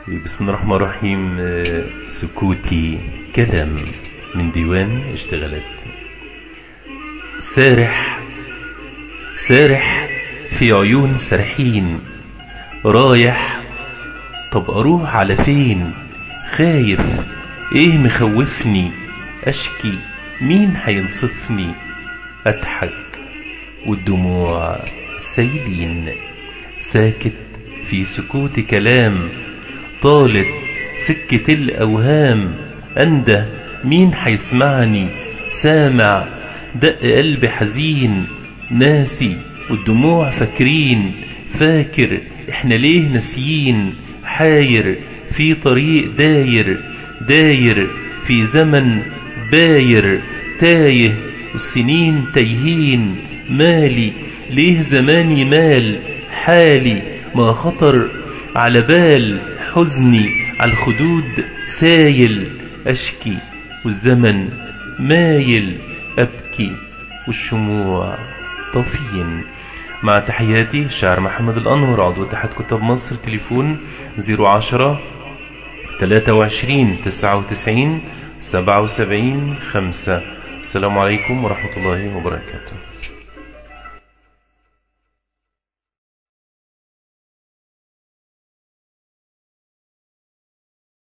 بسم الله الرحمن الرحيم. سكوتي كلام من ديوان اشتغلت. سارح سارح في عيون سرحين، رايح طب اروح على فين؟ خايف ايه مخوفني؟ اشكي مين هينصفني؟ اضحك والدموع سايلين، ساكت في سكوت كلام، طالت سكة الأوهام، أنده مين هيسمعني؟ سامع دق قلبي حزين، ناسي والدموع فاكرين، فاكر احنا ليه ناسيين؟ حاير في طريق داير داير في زمن باير، تايه والسنين تايهين، مالي ليه زماني مال؟ حالي ما خطر على بال، حزني على الخدود سايل، أشكي والزمن مايل، أبكي والشموع طفين. مع تحياتي الشاعر محمد الأنور، عضو اتحاد كتاب مصر، تليفون 010 23 99 77 5. السلام عليكم ورحمة الله وبركاته.